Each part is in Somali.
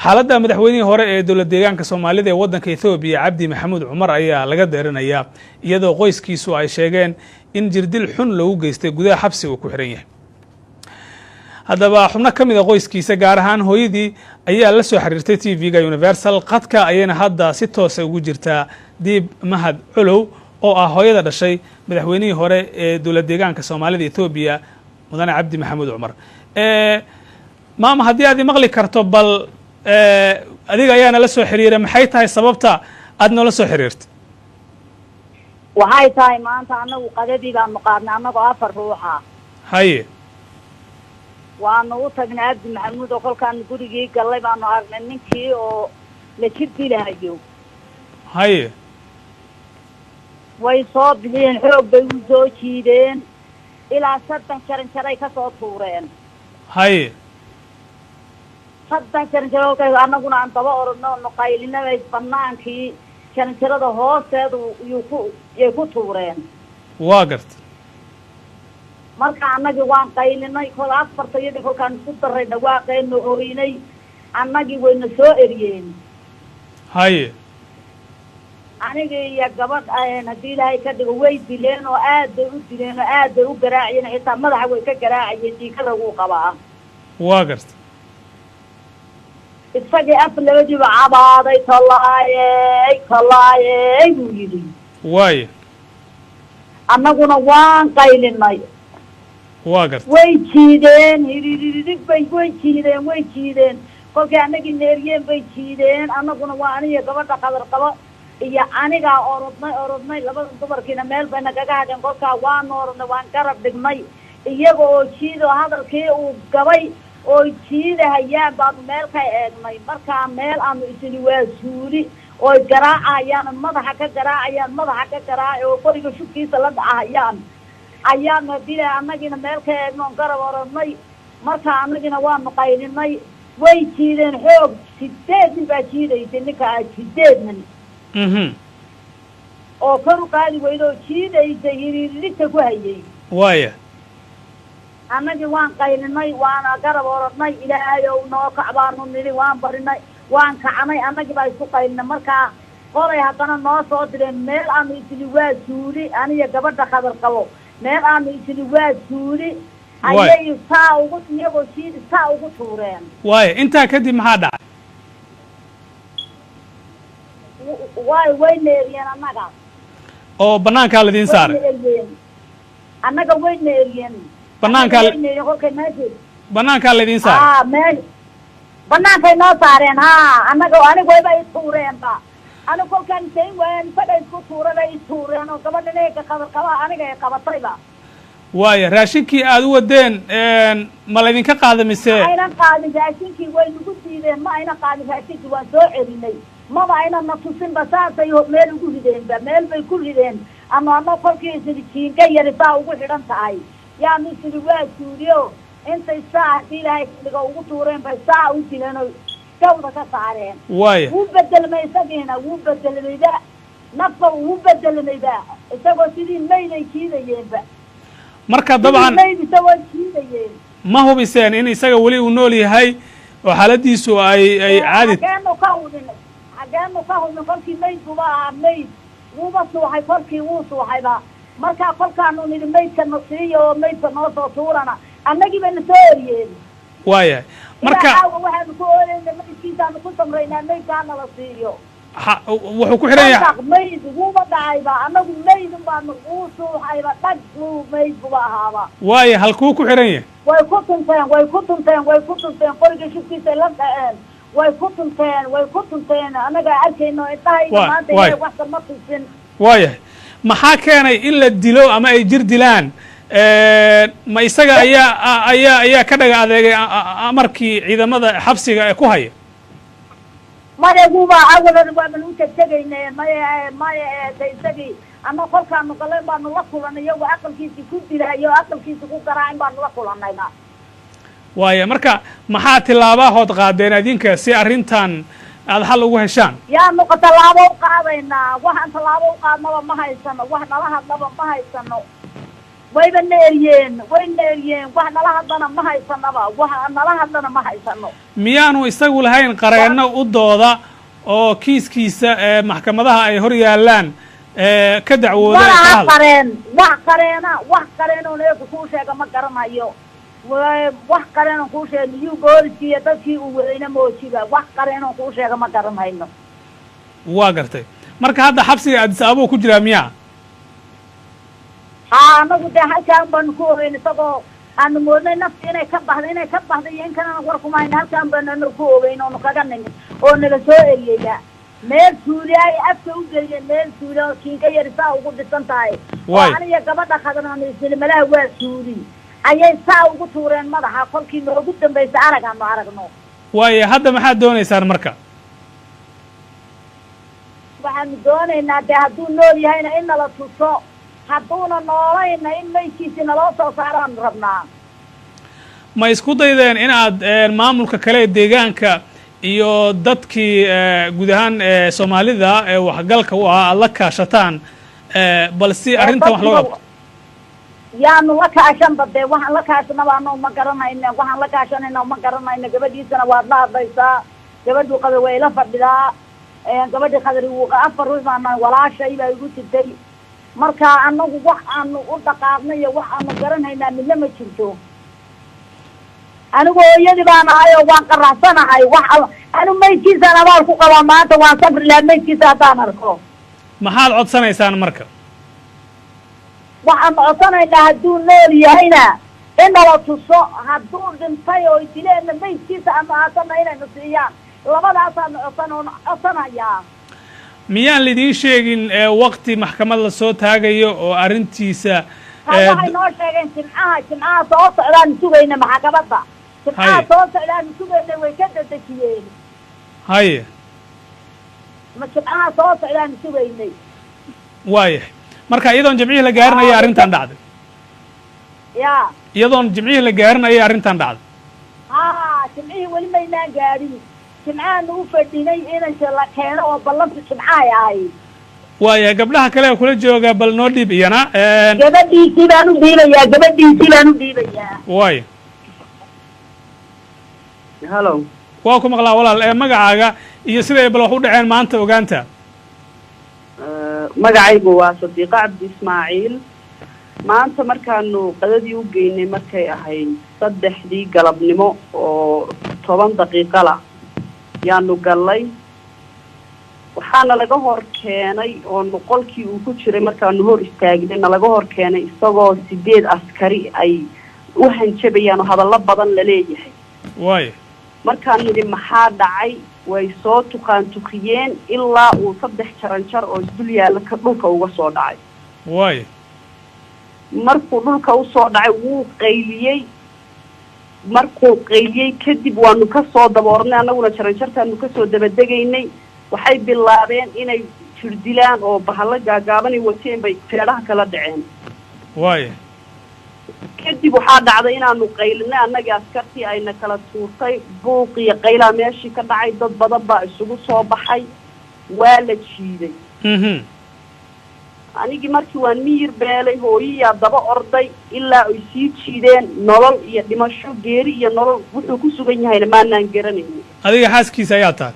Xaaladda madaxweynihii hore ee dowlad deegaanka Soomaalida ee waddanka Ethoobiya, Cabdi Maxamuud Cumar, ayaa laga deerinayaa, iyadoo qoyskiisu ay sheegeen in jirdil xun loogu geystay gudaha xabsi uu ku xihan yahay. Haddaba xubno ka mid a qoyskiisa, gaar ahaan hooyadii, ayaa la soo xiriirtay TV-ga Universal. Qadka ayayna hadda si toosa ugu jirtaa Diib Mahad Colow, oo ah hooyada dhashay madaxweynihii hore ee dowlad deegaanka Soomaalida Ethoobiya, mudane Cabdi Maxamuud Cumar. Maama, haddii aad imaqli karto, bal adiga ayaana la soo xiriiray. Maxay tahay sababta aad noola soo xiriirtay? Waxay tahay, maanta anagu qadadii baanu qaadnay, annagoo afar ruuxa. Waanu u tagnay Cabdi Maxamuud, oo kolkaanu gurigii gallay baanu aragnay ninkii oo la jir dilahayo. Way soo bixiyeen, xoog bay u soo jiideen, ilaa 3 jaran jaray ka soo tuureen. 3 jaranjaro kolkay, annaguna aan daba orodno, nu qaylinabay, banaankii jaranjarada hoosteedu yuu ku yay ku tuureen. Waa garta. Marka annagii waan qaylinay, kol afarta iyadii kolkaan isku daray dhawaaqeenu oynay, annagii wayna soo eriyeen. Anigii iyo gabadh, haddii Ilaahay ka dhigo, way dileen oo aad bay u dileen oo aad bay u garaaciyeen, xitaa madaxa way ka garaacayeen, dhiikada wuu qabaa. Waa garta. Isagii af labadiiba cabaaday, "Tolaayey, tolaayey," buu yidhi. Annaguna waan qaylinay. Waa garta. Way jiideen, hiriiririg bay, way jiideen, way jiideen. Kolkay annagii neeriyeen bay jiideen. Annaguna waa aniga, gabadha qadar qabo iyo anigaa orodnay, orodnay. Labada dumarkiina meel bay nagaga hadheen. Kolkaa waanu orodnay, waan garab dhignay iyaga oo jiid oo hadalkii uu gabay oo jiidahayaan baanu meel ka eegnay. Markaa meel aanu isini waa suuli oy garaacayaan, madaxa ka garaacayaan, madaxa ka garaaca oo qoriga shubkiisa la dhacahayaan ayaanu hadii annagiina meel ka eegno oon garab orodnay. Marka annagiina waanu qaylinay. Way jiideen xoog, 8 nin baa jiidaysay ninka, 8 nin oo kor u qaadi weyda oo jiidaysay, hiriiririgta ku hayay. Annagii waan qaylinay, waana garab orodnay. "Ilaahay ow, noo kac," baanu nidhi. Waan barinay, waan kacnay, annagii baa isku qaylinay. Markaa qolay haddana noo soo direen meel aanu isili waa suuli, aniga gabadha khadar qabo, meel aanu isili waa suuli ayay saa ugu, iyagoo jiidi saa ugu tuureen. Waaya, intaa kadib maxaa dhacay? Way neeriyeen annaga. Oo banaankaa laidiin saaray? Wayna eriyeen annaga, wayna eriyeen. Banaankaa? Wayna eriyeen kolkay meesha Banaankaa laidiin saaray? Haa, mee banaankay noo saareen. Ha, annaga aniga wayba i tuureenba. Aniga kolkaan sayn waayeen, isaga isku tuura bay i tuureen, oo gabadhan eega qadar qaba aniga ay qabatayba. Waaya, raashinkii aada u wadeen ma laydinka qaada mise? Ma aynan qaadin raashinkii, way nagu diideen. Ma aynan qaadin raashinkii, waan soo celinay. Maba aynan na tusinba, saasay meel ugu rideenba, meel bay ku rideen. Ama ama kolkii isidi jiinka yari saa ugu xidhan tahay yaanu isidi waa suuliyo, intay saa hadii Ilaahay dhigo ugu tuureen bay saa u dileen oo gawda ka saareen. Wuu bedelmay isagiina, wuu bedelmayba, nafba wuu bedelmayba, isagoo sidii mayday jiidayeenba. Marka dabcan mayd isagoo jiidayeen. Ma hubiseen in isaga weli uu nool yahay oo xaaladiisu ay caadi? Xageenu ka hubin? Xageenu ka hubin? Kolkii mayd buba ahaa, mayd wuuba suuxay, kolkii wuu suuxayba. Markaa kolkaanu nidhi maydka na siiyo oo maydka noo soo tuurana, annagii bayna soo eriyeen. Waayahay, marka caawa waxaanu ku ooyeyna maydkiisaanu ku samraynaa, maydka nala siiyo. Wuxuu ku xidhan yahay Mayd wuuba dhacayba, annagu maydun baanu, wuu suuxayba, dhag wuu mayd buba ahaaba. Waaya, halkuu ku xidhan yahay? Way ku tunteen, way ku tunteen, way ku tunteen, qoriga shubkiisay la dhaceen, way ku tunteen, way ku tunteen. Annagaa arkayno indhahayga maanta. Ilahay waxka ma tusin. Waayahay, maxaa keenay in la dilo ama ay jir dilaan? Ma isaga ayaa ka dhaga adeegay amarkii ciidamada xabsiga ee ku haya? Maya, wuuba awalan waaban u tegtegayne. Maya, maya, de isagii ama kolkaanu galeen baanu la kulanay iyagoo aqalkiisii ku dilayo, aqalkiisi ku garaacin baanu la kulanayna. Waaya, marka maxaa tilaabahood qaadeen adinka si arrintan aada xal ugu heshaan? Yaanu tallaabo u qaadaynaa? Waxaan tallaabo u qaadnaba ma haysano, wax nala hadlaba ma haysano. Wayba na eriyeen, way na eriyeen. Wax nala hadlana ma haysanaba, wax nala hadlana ma haysano. Miyaanu isagu lahayn qareenno u dooda oo kiiskiisa maxkamadaha ay hor yaallaan ka dacwooda? Malaha qareen, wax qareena, wax qareenoon eegu kuu sheega ma garanayo. Wax qareenoon kuu sheega niyuu booliskii iyo dadkii uu wadayna moojiba, wax qareenoon kuu sheega ma garanhayno. Waa gartay. Marka hadda xabsiga Addis Ababa ku jiraa miyaa? Haa, anagu dee halkaan baanu ku ogeyn, isagoo aanu moodnay nafti inay ka baxday, inay ka baxday iyo in kalena war kuma hayna. Halkaan baanu anagu ku ogeyn oonu kaga nimid oo nala soo eriyeyba. Meel tuuli ay afka u geliyeen, meel tuuli oo kiinka yari saa ugu dhisan tahay oo aniga gabadha khadran isnimalaha waa tuuli ayay saa ugu tuureen madaxa. Kolkii noogu dambaysa arag aanu aragno. Waayo, hadda maxaad doonaysaan marka? Waxaanu doonaynaa dee hadduu nool yahayna in nala tuso, hadduuna noolayna in maydkiisi naloo soo saaraanu rabnaa. Ma isku daydeen in aad maamulka kale ee deegaanka iyo dadkii guud ahaan Soomaalida ee waxgalka u ahaa aada la kaashataan, bal si arrintan wax loo qabto? Yaanu la kaashanba dee, waxaan la kaashanaba anao ma garanayna, waxaan la kaashanayna ma garanayna. Gabadhiisana waad la hadlaysaa, gabadhuu qabay way la fadhidaa. Gabadhii khadri wuu 4 ruux baana, walaashay baa igu jirtay. Marka anagu wax aanu u dhaqaaqnay iyo wax aanu garanhaynaa midna ma jirto. Anigu hooyadii baan ahay oo waan qaraxsanahay. Wax anu maydkiisaan abaal ku qabaa maanta, waan safri lahaa maydkiisa haddaan arko. Maxaad codsanaysaan marka? Waxaanu codsanaynaa hadduu nool yahayna in nala tuso, hadduu dhintay oo dileenna maydkiisa aanu aasana inaynu siiyaan. Labadaasaanu codsan oon codsanayaa. Miyaan laidiin sheegin wakti maxkamad lasoo taagayo oo arrintiisa? Waxay noo sheegeen Jimcaha, Jimcaha soo socdaanu sugayna maxkamadda. Jimcaha soo socdaanu sugayna, way ka dadejiyeen. Haye. Ma Jimcaha soo socdaanu sugaynay. Waayahay, marka iyadoon Jimcihii la gaarin ayaa arrintan dhacday? Ya. Iyadoon Jimcihii la gaarin ayay arrintan dhacday? Ha, Jimcihii weli maynaan gaadhin. Jimcahaanu u fadhinay inanka la keeno oo ballanta Jimcahay ahayd. Waayahay, gabdhaha kale ee kula jooga bal noo dhiib iyana. Gabadhiisii baan u dhiibayaa, gabadhiisii baan u dhiibayaa. Waaya. Hallo. Waa ku maqlaa walaal. Ee magacaaga iyo siday bal wax u dhaceen maanta ogaanta. Magacaygu waa Sadiiqo Cabdi Ismaaciil. Maanta markaanu qadadii u geynay markay ahayd 3dii galabnimo oo 10 daqiiqo la yaanu gallay. Waxaana laga hor keenay oonu qolkii uu ku jiray markaanu hor istaagnay na laga hor keenay isagoo 8 askari ay u hanjabayaan oo hadallo badan laleeyahay. Waaya. Markaan nidhi maxaa dhacay, way soo tuqaan tukiyeen ilaa uu 3 jaranjar oo isdul yaalla ka dhulka uga soo dhacay. Waaya. Markuu dhulka usoo dhacay wuu qayliyey. Markuu qayliyey kadib waanu kasoo daboornay, annaguna jaranjartaanu kasoo dabadegaynay. Waxay bilaabeen inay jirdilaan oo bahalo gaagaabanay wateen bay feedhaha kala dhaceen. Waaya. Kadib waxaa dhacday inaanu qaylinay annagii, askartii ayna kala tuurtay. Buuq iyo qaylaa meeshii ka dhacay, dad badan baa isugu soo baxay, waa la jiiday. Anigii markii waan miyir beelay, hooyiyaa daba orday ilaa ay sii jiideen. Nolol iyo dhimasho, geeri iyo nolol wuxuu ku sugan yahayna maanaan garanaynin. Adiga xaaskiisa ayaa tahay?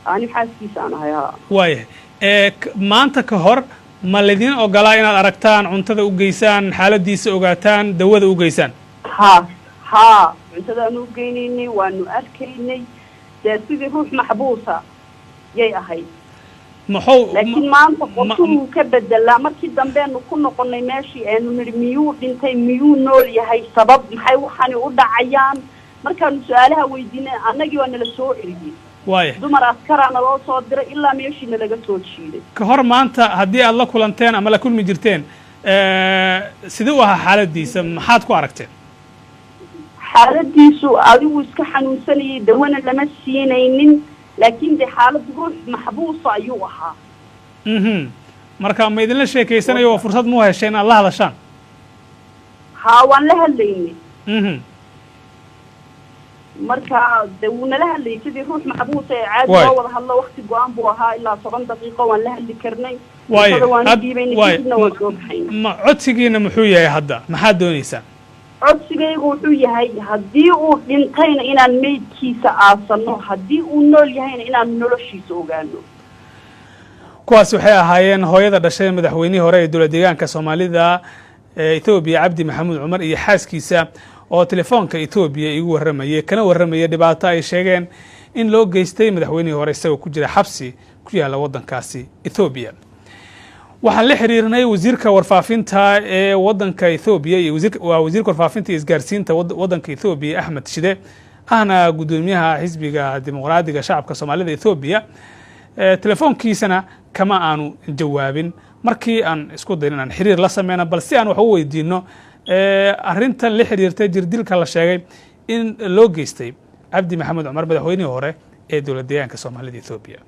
Ani xaaskiisa aan ahay, haa. Waayahay, maanta ka hor ma laydin ogolaa inaad aragtaan, cuntada u geysaan, xaaladiisa ogaataan, dawada u geysaan? Ha haa, cuntadaanu u geynaynay, waanu arkaynay. Dee sidii ruux maxbuusa yay ahayd. Muxuu Laakiin maanta qorshuhuu ka bedelaa. Markii dambeenu ku noqonay meeshii eenu nidhi miyuu dhintay, miyuu nool yahay, sabab maxay waxani u dhacayaan, markaanu su-aalaha weydiinay annagii waa nala soo eriyey. Waaya. Dumar askaraa naloo soo diray ilaa meeshii nalaga soo jiiday. Ka hor maanta haddii aad la kulanteen ama la kulmi jirteen, sidee u ahaa xaaladiisa? Maxaad ku aragteen? Xaaladiisu adigu iska xanuunsanayay, dawana lama siinaynin, laakiin dee xaalad ruux maxbuusa ayuu ahaa. Marka ma idinla sheekaysanayo oo fursad muu heshay inaad la hadashaan? Haa, waan la hadlaynay. Marka dee wuu nala hadlayay sidii ruux maxbuusa ee caadi loo wada hadlo. Wakti go-aan buu ahaa, ilaa 10 daqiiqo waan la hadli karnay. Cuntada waan u dhiibaynay, kadibna waan soo baxaynay. Ma codsigiina muxuu yahay hadda? Maxaad doonaysaa? Codsigaygu wuxuu yahay, haddii uu dhintayna inaan meydkiisa aasano, haddii uu nool yahayna inaan noloshiisa ogaano. Kuwaasi waxay ahaayeen hooyada dhashay madaxweynihii hore ee dowlad deegaanka Soomaalida ee Etoobiya, Cabdi Maxamuud Cumar, iyo xaaskiisa oo telefoonka Etoobiya igu warramayay, kana warramayay dhibaato ay sheegeen in loo geystay madaxweynihii hore isagoo ku jira xabsi ku yaalla waddankaasi Etoobiya. Waxaan la xiriirnay wasiirka warfaafinta ee waddanka Ethoobiya iyo waa wasiirka warfaafinta iyo isgaarsiinta waddanka Ethoobiya, Axmed Shide, ahna guddoomiyaha Xisbiga Dimuqraadiga Shacabka Soomaalida Ethoobiya. Telefoonkiisana kama aanu jawaabin markii aan isku dayn inaan xiriir la sameyno, bal si aan wax u weydiino arrintan la xiriirtay jirdilka la sheegay in loo geystay Cabdi Maxamed Cumar, madaxweynihii hore ee dowlad deegaanka Soomaalida Ethoobiya.